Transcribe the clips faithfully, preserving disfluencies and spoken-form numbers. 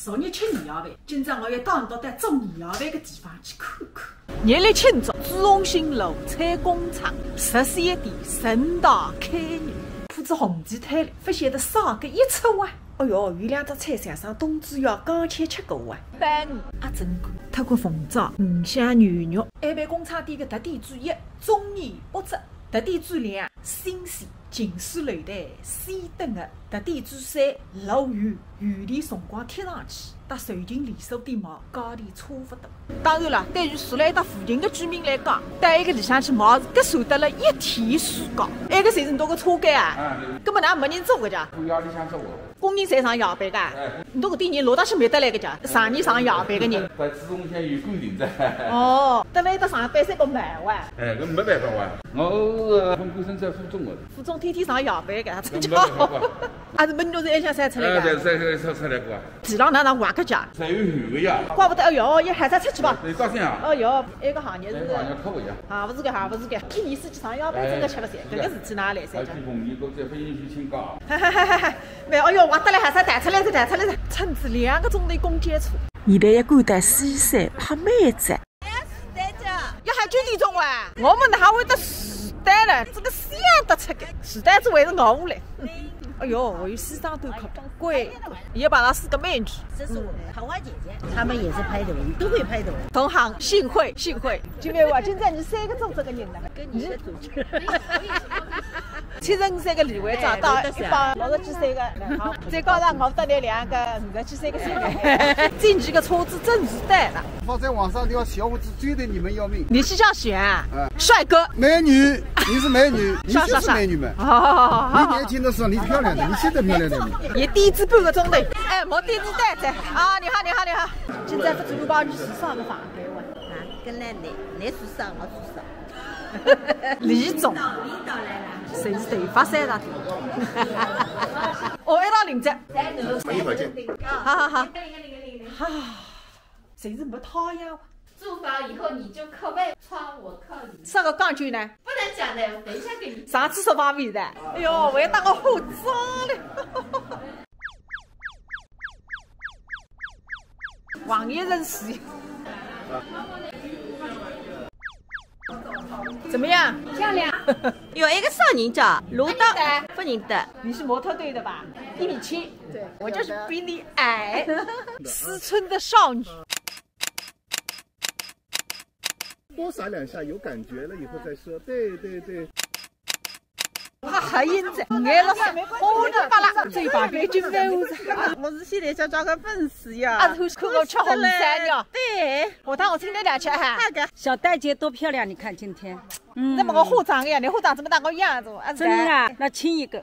昨日吃年夜饭，今朝我要到到带做年夜饭的地方去看看。热烈庆祝朱鸿兴卤菜工厂十三店盛大开业，铺仔红地毯了，勿晓得啥个一出啊！哎哟，有两只菜场上冬至要刚刚吃过啊！板鱼、鸭胗干、脱骨凤爪、五香牛肉，还有工厂店的特点之一，中年八折。 特点之两，新鲜，近水楼台先得月。特点之三，老远，远离辰光贴上去，搭瑞金连锁店买，价钿差勿多。当然了，对于住辣搿搭附近的居民来讲，到埃个里向去买是合算得了一天世界。埃个侪是侬个车间啊？啊，对。根本哪没人做个家？我夜里向做个。 工人侪上夜班个？哎。侬搿点人落搭去没得来个家，常年上夜班个人。但自从现在有规定在。哦，得来得上班三个忙哇。哎，搿没办法哇，我是分管生在附中个。附中天天上夜班个，搿没办法哇。还是没侬是一向三出来个？哎，对，三出来过。地浪哪能挖个家？侪有雨个呀。怪不得，哎哟，也还在出去吧？对，高兴啊。哎哟，埃个行业是。哎，行业可不一样。啊，勿是个，啊，勿是个，一年四季上夜班真个吃勿消，搿个事体哪来三家？还去凤仪路再分析请教。 没有，哎哟，我得了，还是弹出来的，弹出来的，乘仔两个钟头公交车。现在要赶到西山拍美照。要还九点钟哇，我们哪会得迟到了？这个想得出个，迟到子还是我嘞。哎哟，我有西装短裤，贵，也碰到四个美女。这是我们桃花姐姐，她们也是拍的，我们都会拍的。同行，幸会，幸会。今天我今朝你三个做这个人了。 跟你一个组织。七十五岁个李会长，哎，到一帮六十几岁个，好，再加上我搭侬两个五十几岁个小孩，进去个车子真是对了。放在网上的话，小伙子追得你们要命。你是叫谁啊？哎。帅哥。美女，你是美女，你就是美女嘛。好好好好好。你年轻的时候你漂亮的，你现在漂亮的。也第一次半个钟头，哎，没第一次带着啊，你好你好你好。今朝勿知道帮你是上个房间哇。啊，跟来你，你是上，我是上。 李总，侪是头发散了。哦，一道领着。一会儿见。好好好。啊，侪是没太阳。住房以后你就靠外窗，我靠里。啥个讲究呢？不能讲的，我等一下给你。上厕所方便的。哎哟，我要打个火灾了。 王爷认识。怎么样？漂亮。有一个少年照，罗到不认得。你是模特队的吧？一米七。对，我就是比你矮。思春的少女。 多撒两下，有感觉了以后再说。对对对。他还硬着，挨了上，哦，你把了，嘴巴边就没有着。我是现在假装个粉丝呀。啊，是看我吃红烧肉。对。我当我今天两吃哈。那个。小玳姐多漂亮，你看今天。嗯。那么我化妆呀，你化妆怎么打我样子？啊，真的啊，那亲一个。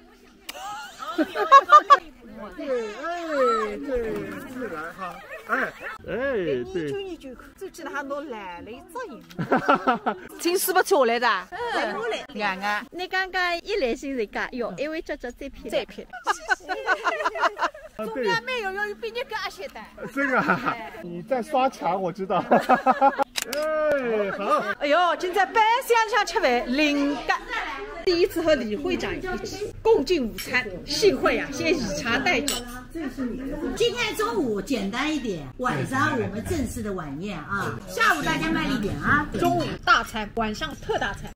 对，哎，对，自然哈，哎，哎，对。研究研究，最近还弄来了一只人。请师傅出来的。嗯，我来。看看。你刚刚一来新人家，哟，一位姐姐最漂亮。最漂亮。啊，对。中央美容院有毕业个阿些的。这个啊，哎。你在刷墙，我知道。 哎，好。哎哟，今朝包厢里向吃饭，灵个。第一次和李会长一起共进午餐，幸会啊，先以茶代酒。今天中午简单一点，晚上我们正式的晚宴啊。下午大家卖力点啊。中午大餐，晚上特大餐。